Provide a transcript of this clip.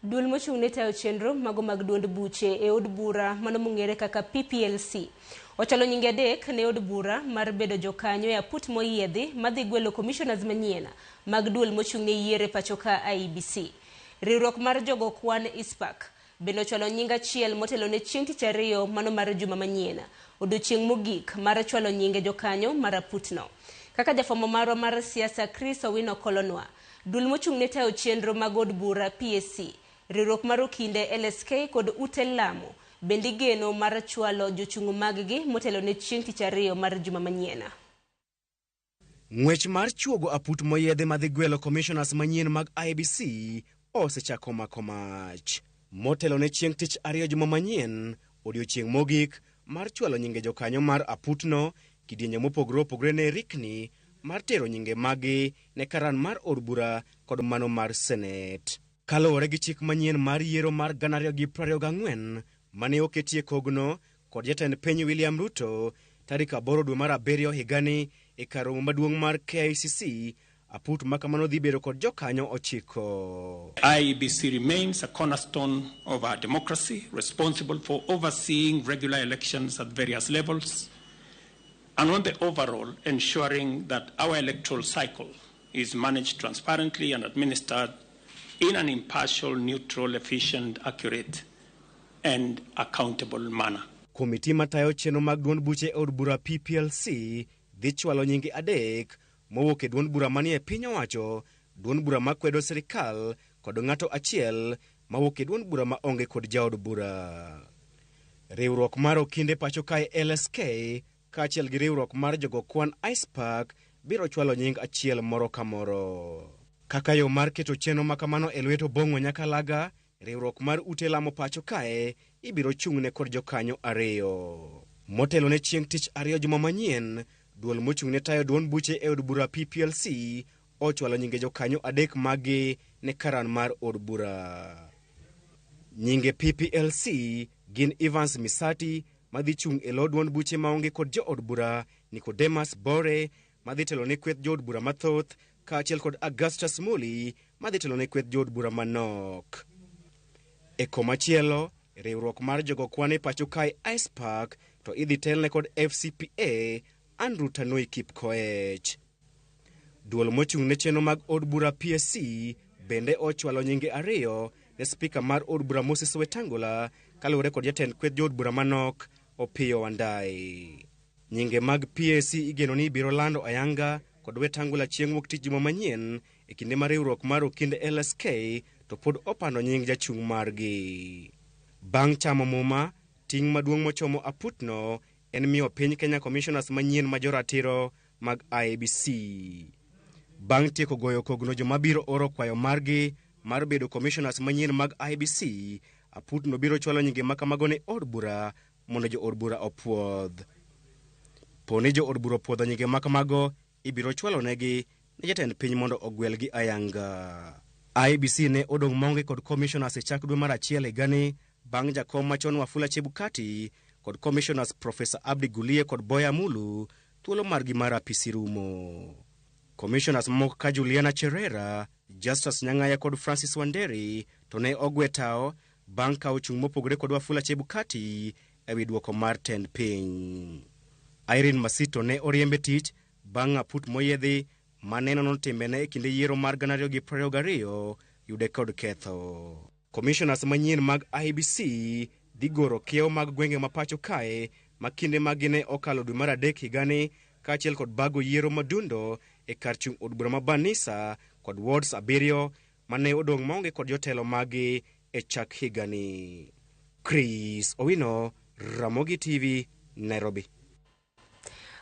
Duol mochung' ne tayo chenro mago mag duond buche e od bura mano mong'ere kaka PPLC ochwalo nyinge adek ne od bura mar bedo jokanyo e aput moyiedhi madhi gwelo commissioners manyien mag duol mochung' ne yiero e pacho ka IEBC. Riwruok mar jogo kwan ICPAK bende ochwalo nying achiel motelo ne chieng' tich ariyo mano mar juma manyien, odiochieng' mogik mar chwalo nyinge jokanyo mar aputno. Kaka jafwambo marwa mar siasa Chris Owino kolonwa, duol mochung' ne tayo chenro mag od bura PAC, riwruok mar okinde LSK kod ute lamo bende igeno mar chwalo jochung' maggi motelo ne chieng' tich ariyo mar juma manyien. Ng'wech mar chuogo aput moyiedhi madhi gwelo commissioners manyien mag IEBC osechako mako mach. Motelo ne chieng' tich ariyo juma manyien, odiochieng' mogik mar chwalo nyinge jokanyo mar aputno, kidienje mopogore opogore ne rikni mar tero nyinge maggi ne karan mar od bura kod mano mar senet. Kaluwore gi chik manyien mar yiero mar 2024 mane oketie kogno kod jatend piny William Ruto tarik 8 dwe mar abiriyo higani e kar romo maduong' mar KICC, aput ma kamano dhi bedo kod jokanyo ochiko. IEBC remains a cornerstone of our democracy, responsible for overseeing regular elections at various levels, and on the overall ensuring that our electoral cycle is managed transparently and administered in an impartial, neutral, efficient, accurate, and accountable manner. Komiti matayo chenro mag duond buche e od bura PPLC dhi chwalo nyinge adek mowuok e duond bura manie piny owacho, duond bura makwedo sirikal kod ng'ato achiel mawuok e duond bura maonge kod jaod bura. Riwruok mar okinde pacho kae LSK kaachiel gi riwruok mar jogo kwan ICPAK biro chwalo nying achiel moro ka moro. Kaka yo mar keto chenro ma kamano e lwet Obong'o Nyakalaga, riwruok mar ute lamo pacho kae ibiro chung'ne kod jokanyo ariyo. Motelo ne chieng' tich ariyo juma manyien, duol mochung'ne tayo duond buche e od bura PPLC ochwalo nyinge jokanyo adek maggi ne karan mar od bura. Nyinge PPLC gin Evans Misati madhi chung' e lo duond buche maonge kod jood bura, Nicodemus Bore madhi telo ne kweth jood bura mathoth, kaachiel kod Augustus Muli madhi telo ne kweth jood bura manok. E komachielo, riwruok mar jogo kwan e pacho kae ICPAK to idhi telne kod FCPA Andrew Tanui Kipkoech. Duol mochung' ne chenro mag od bura PSC bende ochwalo nyinge ariyo ne spika mar od bura Moses Wetangula kaluwore kod jatend kweth jood bura manok Opiyo Wandayi. Nyinge mag PAC igeno ni ibiro lando ayanga kod Wetangula chieng' wuok tich juma manyien e kinde ma riwruok mar okinde LSK to pod opando nying jachung' margi. Bang' chamo muma, ting' maduong' mochomo aputno en miyo piny Kenya commissioners manyien ma joratiro mag IEBC. Bang' tieko goyo kogno joma biro oro kwayo margi mar bedo commissioners manyien mag IEBC, aputno biro chwalo nyinge ma kamago ne od bura mondo jo od bura opuodh. Po ni jo od bura opuodho nyinge ma kamago, ibiro chwalo negi ne jatend piny mondo ogwelgi ayanga. IEBC ne odong' maonge kod commissioners e chak dwe mar achiel higani bang' jakom machon Wafula Chebukati kod commissioners Professor Abdi Gulie kod Boya Mulu thuolo margi mar apisi rumo. Commissioners mamoko ka Juliana Cherera, Justus Nyang'aya kod Francis Wanderi to ne ogwe tao bang' kawo chung' mopogore kod Wafula Chebukati ewi duoko mar tend piny. Irene Masito ne oriembe tich bang' aput moyiedhi mane nono timbene e kinde yiero mar 2022 yude kod ketho. Commissioners manyien mag IEBC dhi goro kiewo mag gwenge ma pacho kae ma kinde magi ne okalo dwe mar adek higani kaachiel kod bago yiero madundo e kar chung' od bura ma Banisa kod wards abiriyo mane odong' maonge kod jotelo magi e chak higani. Chris Owino, Ramogi TV, Nairobi.